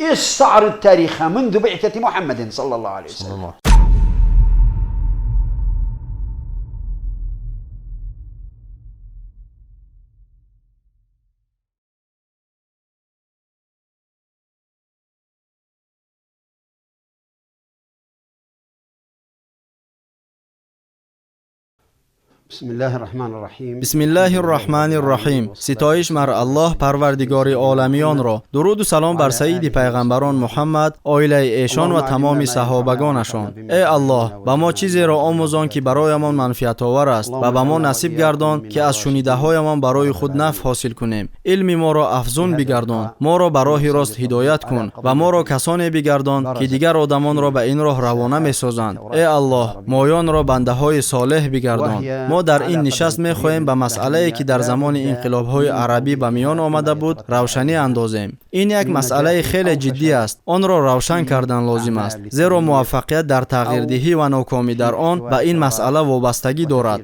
استعرض تاريخها منذ بعثة محمد صلى الله عليه وسلم. Бисмиллаҳи рраҳмани рраҳим. Ситоиш мар Аллоҳ парвардигори оламиёнро. Дуруду салом бар саиди пайғамбарон Муҳаммад, оилаи эшон ва тамоми саҳобагонашон. Э Аллоҳ, ба мо чизеро омӯзон, ки бароямон манфиатовар аст ва ба мо насиб гардон, ки аз шунидаҳоямон барои худ нафъ ҳосил кунем. Илми моро афзун бигардон, моро ба роҳи рост ҳидоят кун ва моро касоне бигардон, ки дигар одамонро ба ин роҳ равона месозанд. Э Аллоҳ, моёнро бандаҳои солеҳ бигардон. Мо дар ин нишаст мехоҳем ба масъалае, ки дар замони инқилобҳои арабӣ ба миён омада буд, равшанӣ андозем. Ин як масъалаи хеле ҷиддӣ аст. Онро равшан кардан лозим аст, зеро муваффақият дар тағйирдиҳӣ ва нокомӣ дар он ба ин масъала вобастагӣ дорад.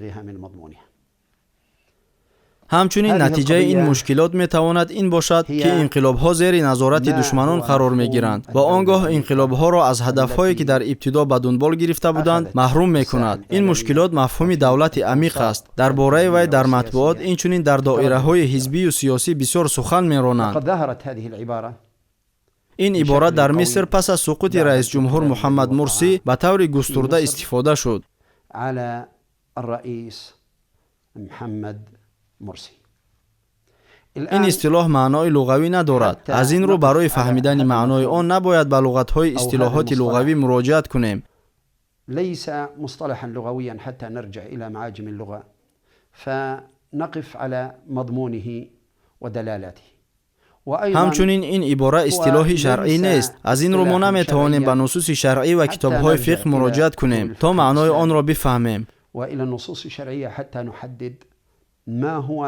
Ҳамчунин натиҷаи ин мушкилот метавонад ин бошад, ки инқилобҳо зери назорати душманон қарор мегиранд ва он гоҳ инқилобҳоро аз ҳадафҳое, ки дар ибтидо ба дунбол гирифта буданд, маҳрум мекунад. Ин мушкилот мафҳуми давлати амиқ аст. Дар бораи вай дар матбуот, инчунин дар доираҳои ҳизбию сиёсӣ бисёр сухан меронанд. Ин ибора дар Миср пас аз суқути раисҷумҳур Муҳаммад Мурсӣ ба таври густурда истифода шуд. Ин истилоҳ маънои луғавӣ надорад. Аз ин рӯ барои фаҳмидани маънои он набояд ба луғатҳои истилоҳоти луғавӣ муроҷиат кунем. ليس مصطلحا لغويا حتى نرجع إلى معاجم اللغة فنقف على مضمونه ودلالاته. Ҳамчунин ин ибора истилоҳи шаръӣ нест. Аз ин рӯ мо наметавонем ба нусуси шаръӣ ва китобҳои фиқҳ муроҷиат кунем, то маънои онро бифаҳмем. وإلى النصوص الشرعية حتى نحدد ما هو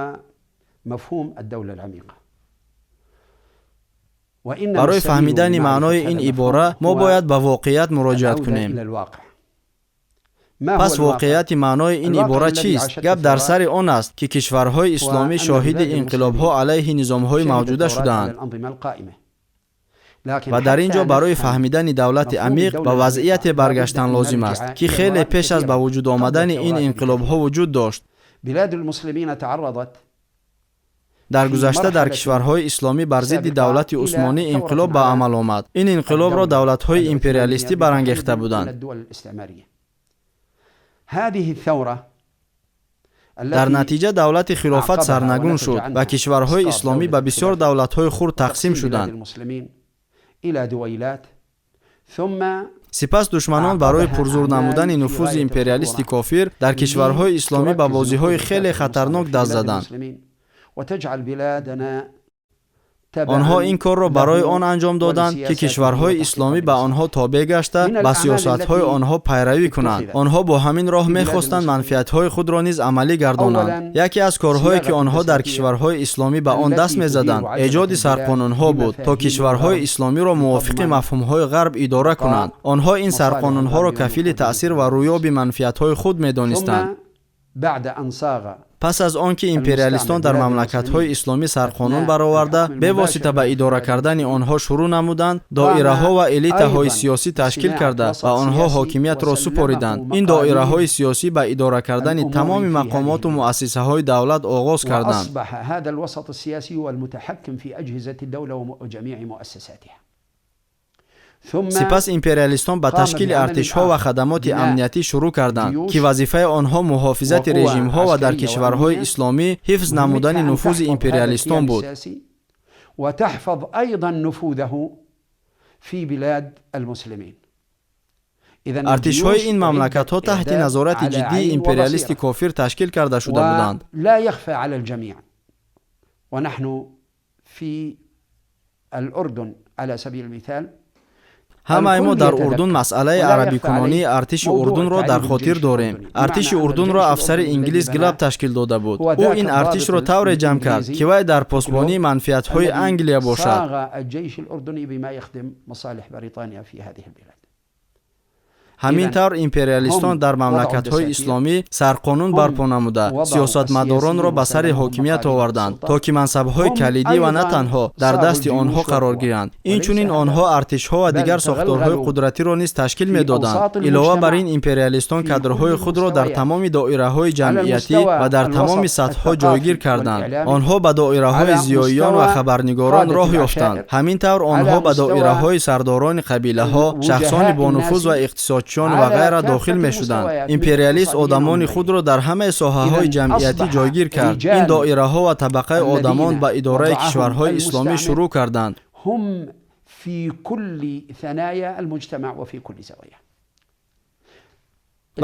مفهوم الدولة العميقة. Барои фаҳмидани маънои ин ибора мо бояд ба воқеият муроҷиат кунем. Пас воқеияти маънои ин ибора чист? Гап дар сари он аст, ки кишварҳои исломӣ шоҳиди инқилобҳо алайҳи низомҳои мавҷуда шудаанд ва дар ин ҷо барои фаҳмидани давлати амиқ ба вазъияте баргаштан лозим аст, ки хеле пеш аз ба вуҷуд омадани ин инқилобҳо вуҷуд дошт. Дар гузашта дар кишварҳои исломӣ бар зидди давлати Усмонӣ инқилоб ба амал омад. Ин инқилобро давлатҳои империалистӣ барангехта буданд. Дар натиҷа давлати хилофат сарнагун шуд ва кишварҳои исломӣ ба бисёр давлатҳои хурд тақсим шуданд. Сипас душманон барои пурзур намудани нуфузи империалисти кофир дар кишварҳои исломӣ ба бозиҳои хеле хатарнок даст заданд. Онҳо ин корро барои он анҷом доданд, ки кишварҳои исломӣ ба онҳо тобеъ гашта, ба сиёсатҳои онҳо пайравӣ кунанд. Онҳо бо ҳамин роҳ мехостанд манфиатҳои худро низ амалӣ гардонанд. Яке аз корҳое, ки онҳо дар кишварҳои исломӣ ба он даст мезаданд, эҷоди сарқонунҳо буд, то кишварҳои исломиро мувофиқи мафҳумҳои ғарб идора кунанд. Онҳо ин сарқонунҳоро кафили таъсир ва рӯёби манфиатҳои худ медонистанд. Пас аз он ки империалистон дар мамлакатҳои исломӣ сарқонун бароварда, бевосита ба идора кардани онҳо шурӯъ намуданд, доираҳо ва элитаҳои сиёсӣ ташкил карда ба онҳо ҳокимиятро супориданд. Ин доираҳои сиёсӣ ба идора кардани тамоми мақомоту муассисаҳои давлат оғоз карданд. Сипас империалистон ба ташкили артишҳо ва хадамоти амниятӣ шурӯъ карданд, ки вазифаи онҳо муҳофизати режимҳо ва дар кишварҳои исломӣ ҳифз намудани нуфузи империалистон буд. Артишҳои ин мамлакатҳо таҳти назорати ҷиддии империалисти кофир ташкил карда шуда буданд. Ҳамаи мо дар Урдун масъалаи арабикунонии артиши Урдунро дар хотир дорем. Артиши Урдунро афсари инглиз Глаб ташкил дода буд. Ӯ ин артишро тавре ҷамъ кард, ки вай дар посбонии манфиатҳои Англия бошад. Ҳамин тавр империалистон дар мамлакатҳои исломӣ сарқонун барпо намуда, сиёсатмадоронро ба сари ҳокимият оварданд, то ки мансабҳои калидӣ ва на танҳо дар дасти онҳо қарор гиранд. Инчунин онҳо артишҳо ва дигар сохторҳои қудратиро низ ташкил медоданд. Илова бар ин, империалистон кадрҳои худро дар тамоми доираҳои ҷамъиятӣ ва дар тамоми сатҳҳо ҷойгир карданд. Онҳо ба доираҳои зиёиён ва хабарнигорон роҳ ёфтанд. Ҳамин тавр онҳо ба доираҳои сардорони қабилаҳо, шахсони бонуфуз ва иқтисодчиён ва ғайра дохил мешуданд. Империалист одамони худро дар ҳамаи соҳаҳои ҷамъиятӣ ҷойгир кард. Ин доираҳо ва табақаи одамон ба идораи кишварҳои исломӣ шурӯъ карданд.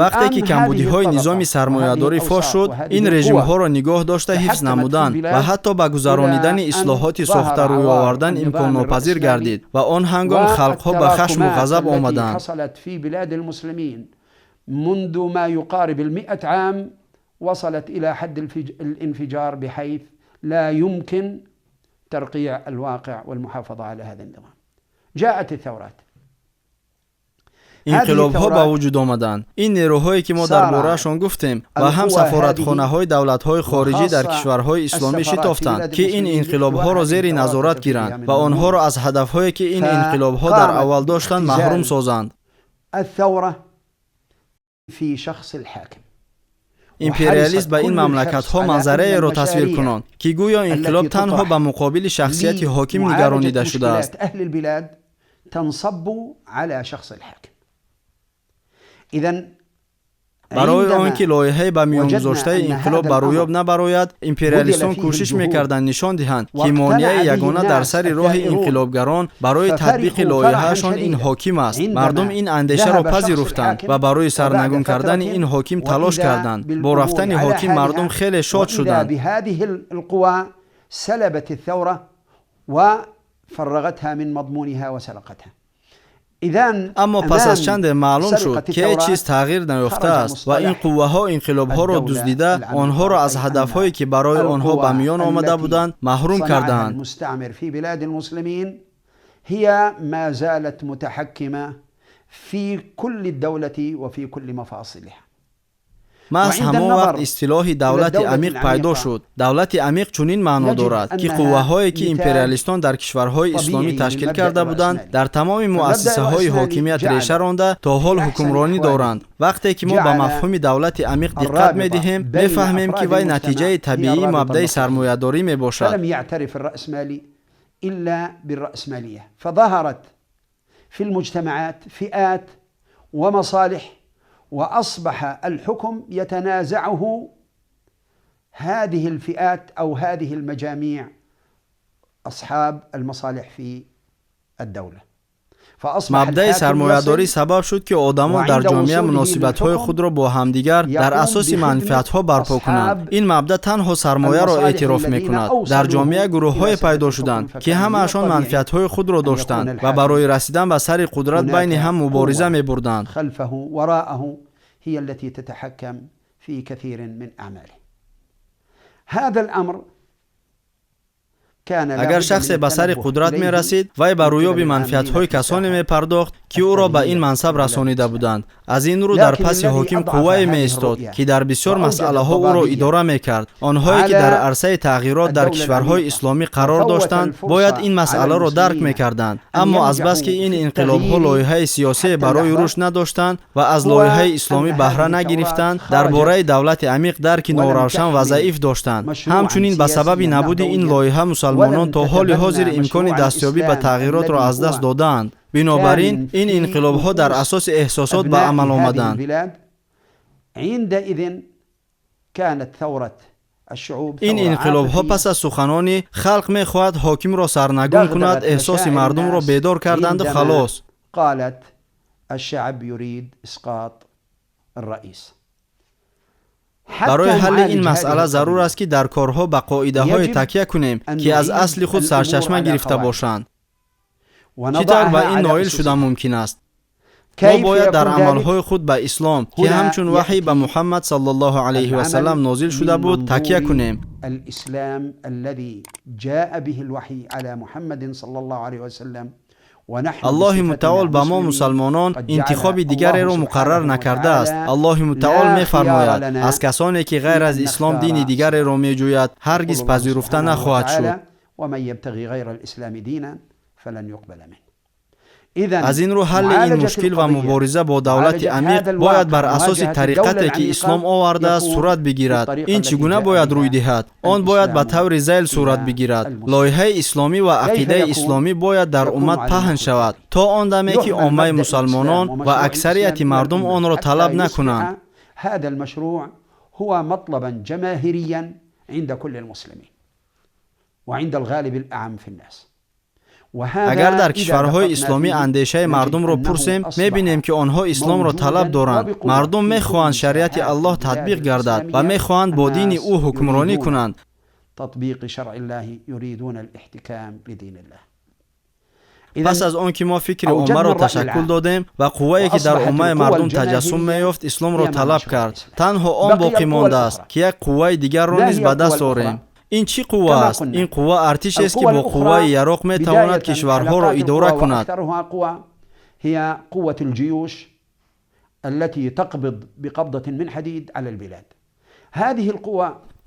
Вақте ки камбудиҳои низоми сармоядорӣ фош шуд, ин режимҳоро нигоҳ дошта ҳифз намудан ва ҳатто ба гузаронидани ислоҳоти сохта рӯй овардан имконнопазир гардид ва он ҳангом халқҳо ба хашму ғазаб омаданд. منذ ما يقارب 100 عام وصلت إلى حد الانفجار بحيث لا يمكن ترقيع الواقع والمحافظة على هذا النظام. جاءت الثورات. Инқилобҳо ба вуҷуд омаданд. Ин нерӯҳое ки мо дар бораашон гуфтем ва ҳам сафоратхонаҳои давлатҳои хориҷӣ дар кишварҳои исломӣ шитофтанд, ки ин инқилобҳоро зери назорат гиранд ва онҳоро аз ҳадафҳое ки ин инқилобҳо дар аввал доштанд маҳрум созанд. Империалист ба ин мамлакатҳо манзараеро тасвир кунанд, ки гӯё инқилоб танҳо ба муқобили шахсияти ҳоким нигаронида шудааст. Барои он ки лоиҳаи ба миён гузоштаи инқилоб ба рӯёб набарояд, империалистон кӯшиш мекарданд нишон диҳанд, ки монеаи ягона дар сари роҳи инқилобгарон барои татбиқи лоиҳаашон ин ҳоким аст. Мардум ин андешаро пазируфтанд ва барои сарнагун кардани ин ҳоким талош карданд. Бо рафтани ҳоким мардум хеле шод шуданд. Аммо пас аз чанде маълум шуд, ки ҳеҷ чиз тағйир наёфтааст ва ин қувваҳо инқилобҳоро дуздида, онҳоро аз ҳадафҳое ки барои онҳо ба миён омада буданд маҳрум кардаанд. Маҳз ҳамон вақт истилоҳи давлати амиқ пайдо шуд. Давлати амиқ чунин маъно дорад, ки қувваҳое ки империалистон дар кишварҳои исломӣ ташкил карда буданд, дар тамоми муассисаҳои ҳокимият реша ронда то ҳол ҳукмронӣ доранд. Вақте ки мо ба мафҳуми давлати амиқ диққат медиҳем, мефаҳмем, ки вай натиҷаи табиии мабдаи сармоядорӣ мебошад. وأصبح الحكم يتنازعه هذه الفئات أو هذه المجاميع أصحاب المصالح في الدولة. Мабдаи сармоядорӣ сабаб шуд, ки одамон дар ҷомеа муносибатҳои худро бо ҳамдигар дар асоси манфиатҳо барпо кунанд. Ин мабда танҳо сармояро эътироф мекунад. Дар ҷомеа гурӯҳҳое пайдо шуданд, ки ҳамаашон манфиатҳои худро доштанд ва барои расидан ба сари қудрат байни ҳам мубориза мебурданд. هي التي تتحكم في كثير من أعماله. هذا الأمر Агар шахсе ба сари қудрат мерасид, вай ба рӯёби манфиатҳои касоне мепардохт, ки ӯро ба ин мансаб расонида буданд. Аз ин рӯ дар паси ҳоким қуввае меистод, ки дар бисёр масъалаҳо ӯро идора мекард. Онҳое ки дар арсаи тағйирот дар кишварҳои исломӣ қарор доштанд, бояд ин масъаларо дарк мекарданд. Аммо азбаски ин инқилобҳо лоиҳаи сиёсие барои рушд надоштанд ва аз лоиҳаи исломӣ баҳра нагирифтанд, дар бораи давлати амиқ дарки норавшан ва заиф доштанд. Ҳамчунин ба сабаби набуди ин лоиҳа мусалмонон то ҳоли ҳозир имкони дастёбӣ ба тағйиротро аз даст додаанд. Бинобар ин, ин инқилобҳо дар асоси эҳсосот ба амал омаданд. Ин инқилобҳо пас аз суханони халқ мехоҳад ҳокимро сарнагун кунад, эҳсоси мардумро бедор карданду халос. Барои ҳалли ин масъала зарур аст, ки дар корҳо ба қоидаҳое такя кунем, ки аз асли худ сарчашма гирифта бошанд. Чӣ тавр ба ин ноил шудан мумкин аст? Мо бояд дар амалҳои худ ба ислом, ки ҳамчун ваҳй ба Муҳаммад саллаллоҳу алайҳи васаллам нозил шуда буд, такя кунем. Аллоҳи мутаол ба мо мусалмонон интихоби дигареро муқаррар накардааст. Аллоҳи мутаол мефармояд: аз касоне ки ғайр аз ислом дини дигареро меҷӯяд, ҳаргиз пазируфта нахоҳад шуд. Аз ин рӯ ҳалли ин мушкил ва мубориза бо давлати амиқ бояд бар асоси тариқате ки ислом овардааст сурат бигирад. Ин чӣ гуна бояд рӯй диҳад? Он бояд ба таври зайл сурат бигирад. Лоиҳаи исломӣ ва ақидаи исломӣ бояд дар уммат паҳн шавад, то он даме ки оммаи мусалмонон ва аксарияти мардум онро талаб накунанд. Агар дар кишварҳои исломӣ андешаи мардумро пурсем, мебинем ки онҳо исломро талаб доранд. Мардум мехоҳанд шариати Аллоҳ татбиқ гардад ва мехоҳанд бо дини ӯ ҳукмронӣ кунанд. Пас аз он ки мо фикри оммаро ташаккул додем ва қуввае ки дар оммаи мардум таҷассум меёфт, исломро талаб кард. Танҳо он боқӣ мондааст, ки як қувваи дигарро низ ба даст орем. Ин чӣ қувва аст? Ин қувва артишест, ки бо қувваи яроқ метавонад кишварҳоро идора кунад.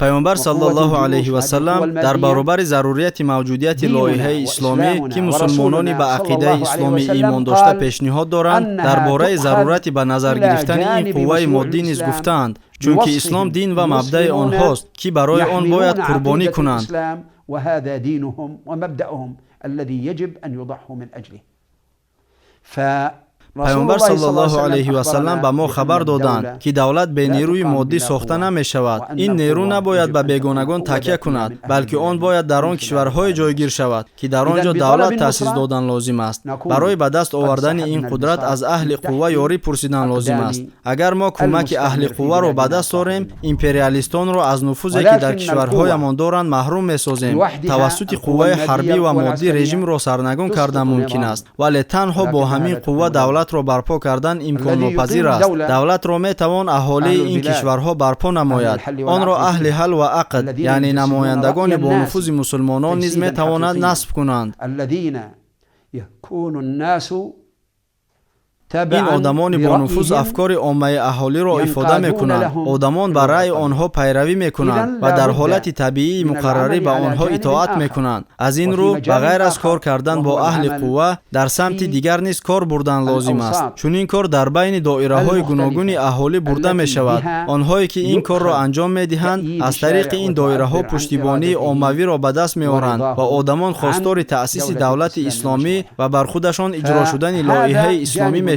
Паёмбар саллаллоҳу алайҳи васаллам дар баробари зарурияти мавҷудияти лоиҳаи исломӣ, ки мусулмонони ба ақидаи исломӣ имон дошта пешниҳод доранд, дар бораи зарурати ба назар гирифтани ин қувваи моддӣ низ гуфтаанд, чунки ислом дин ва мабдаи онҳост, ки барои он бояд қурбонӣ кунанд. Паёмбар саллаллоҳу алайҳи васаллам ба мо хабар доданд, ки давлат бе нерӯи моддӣ сохта намешавад. Ин нерӯ набояд ба бегонагон такя кунад, балки он бояд дар он кишварҳое ҷойгир шавад, ки дар он ҷо давлат таъсис додан лозим аст. Барои ба даст овардани ин қудрат аз аҳли қувва ёрӣ пурсидан лозим аст. Агар мо кӯмаки аҳли қувваро ба даст орем, империалистонро аз нуфузе ки дар кишварҳоямон доранд маҳрум месозем. Тавассути қувваи ҳарбӣ ва моддӣ режимро сарнагун кардан мумкин аст, вале танҳо бо ҳамин қувва давлат барпо кардан имконнопазир аст. Давлатро метавон аҳолии ин кишварҳо барпо намояд. Онро аҳли ҳал ва ақд, яъне намояндагони бонуфузи мусулмонон низ метавонанд насб кунанд. Ин одамони бонуфуз афкори оммаи аҳолиро ифода мекунанд. Одамон ба раъйи онҳо пайравӣ мекунанд ва дар ҳолати табиии муқаррарӣ ба онҳо итоат мекунанд. Аз ин рӯ, ба ғайр аз кор кардан бо аҳли қувва, дар самти дигар низ кор бурдан лозим аст. Чунин кор дар байни доираҳои гуногуни аҳолӣ бурда мешавад. Онҳое ки ин корро анҷом медиҳанд, аз тариқи ин доираҳо пуштибонии оммавиро ба даст меоранд ва одамон хостори таъсиси давлати исломӣ ва бар худашон иҷро шудани лоиҳаи исломӣ мешаванд.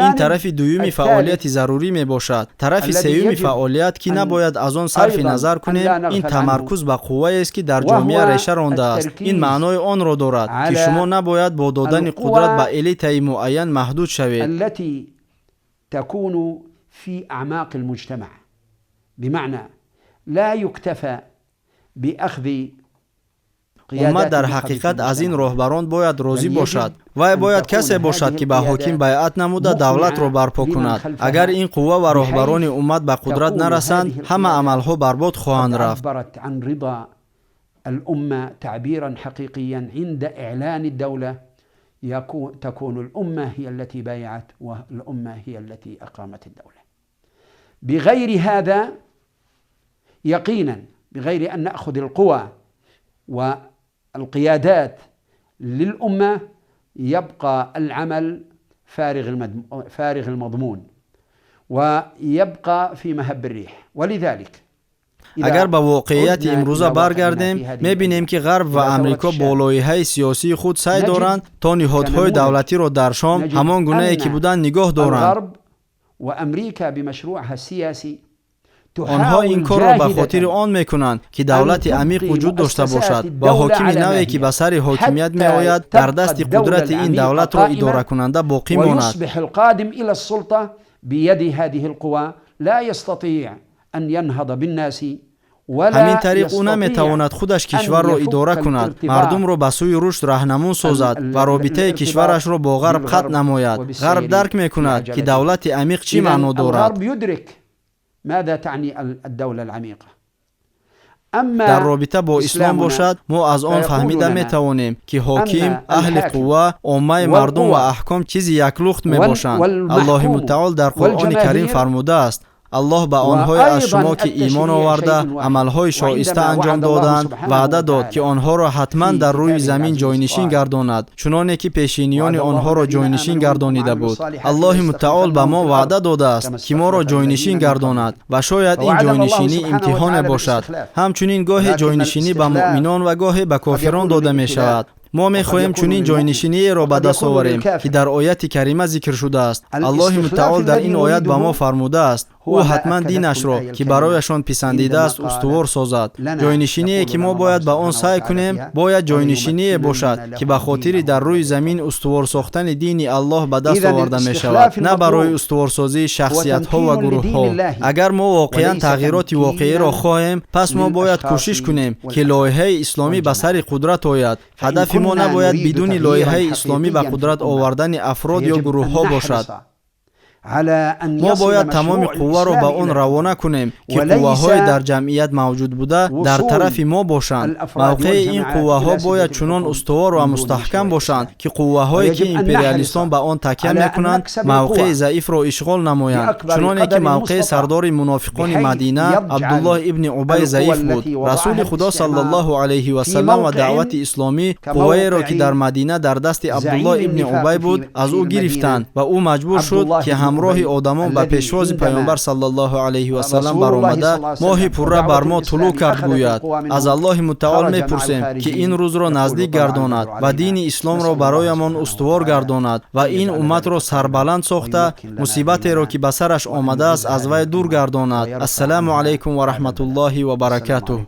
Ин тарафи дуюми фаъолияти зарурӣ мебошад. Тарафи сеюми фаъолият, ки набояд аз он сарфи назар кунем, ин тамаркуз ба қувваест, ки дар ҷомеа реша рондааст. Ин маънои онро дорад, ки шумо набояд бо додани қудрат ба элитаи муайян маҳдуд шавед. Уммат дар ҳақиқат аз ин роҳбарон бояд розӣ бошад. Вай бояд касе бошад, ки ба ҳоким байъат намуда давлатро барпо кунад. Агар ин қувва ва роҳбарони уммат ба қудрат нарасанд, ҳама амалҳо барбод хоҳанд рафт. والقيادات للأمة يبقى العمل فارغ المضمون ويبقى في مهب الريح. ولذلك агар ба воқеияти имрӯза баргардем, мебинем, ки Ғарб ва Амрико бо лоиҳаи сиёсии худ саъй доранд, то ниҳодҳои давлатиро дар Шом ҳамон гунае ки буданд нигоҳ доранд. Онҳо ин корро ба хотири он мекунанд, ки давлати амиқ вуҷуд дошта бошад ва ҳокими наве, ки ба сари ҳокимият меояд, дар дасти қудрати ин давлатро идоракунанда боқӣ монад. Ҳамин тариқ ӯ наметавонад худаш кишварро идора кунад, мардумро ба сӯи рушд раҳнамун созад ва робитаи кишварашро бо Ғарб қатъ намояд. Ғарб дарк мекунад, ки давлати амиқ чӣ маъно дорад. ماذا تعني الدولة العميقة؟ Дар робита бо ислом бошад, мо аз он фаҳмида метавонем, ки ҳоким, аҳли қувва, оммаи мардум ва аҳком чизи яклухт мебошанд. Аллоҳи мутаол дар Қуръони Карим фармудааст: Аллоҳ ба онҳое аз шумо, ки имон оварда, амалҳои шоиста анҷом доданд, ваъда дод, ки онҳоро ҳатман дар рӯи замин ҷойнишин гардонад, чуноне ки пешиниёни онҳоро ҷойнишин гардонида буд. Аллоҳи мутаол ба мо ваъда додааст, ки моро ҷойнишин гардонад, ва шояд ин ҷойнишинӣ имтиҳоне бошад. Ҳамчунин гоҳе ҷойнишинӣ ба муъминон ва гоҳе ба кофирон дода мешавад. Мо мехоҳем чунин ҷойнишиниеро ба даст оварем, ки дар ояти карима зикр шудааст. Аллоҳи мутаол дар ин оят ба мо фармудааст: ӯ ҳатман динашро, ки барояшон писандидааст, устувор созад. Ҷойнишиние, ки мо бояд ба он саъй кунем, бояд ҷойнишиние бошад, ки ба хотири дар рӯи замин устувор сохтани дини Аллоҳ ба даст оварда мешавад, на барои устуворсозии шахсиятҳо ва гурӯҳҳо. Агар мо воқеан тағйироти воқеиро хоҳем, пас мо бояд кӯшиш кунем, ки лоиҳаи исломӣ ба сари қудрат ояд. Ҳадафи мо набояд бидуни лоиҳаи исломӣ ба қудрат овардани афрод ё гурӯҳҳо бошад. Мо бояд тамоми қувваро ба он равона кунем, ки қувваҳои дар ҷамъият мавҷуд буда дар тарафи мо бошанд. Мавқеи ин қувваҳо бояд чунон устувор ва мустаҳкам бошанд, ки қувваҳое, ки империалистон ба он такя мекунанд, мавқеи заифро ишғол намоянд, чуноне ки мавқеи сардори мунофиқони Мадина Абдуллоҳ ибни Убай заиф буд. Расули Худо саллаллоҳу алайҳи васаллам ва даъвати исломӣ қувваеро, ки дар Мадина дар дасти Абдуллоҳ ибни Убай буд, аз ӯ гирифтанд, ва ӯ маҷбур шуд, ки ҳамроҳи одамон ба пешвози Паёмбар саллаллоҳу алайҳи васаллам баромада, моҳи пурра бар мо тулӯъ кард гӯяд. Аз Аллоҳи мутаол мепурсем, ки ин рӯзро наздик гардонад ва дини исломро бароямон устувор гардонад ва ин умматро сарбаланд сохта, мусибатеро, ки ба сараш омадааст, аз вай дур гардонад. Ассалому алайкум ва раҳматуллоҳи ва баракатуҳ.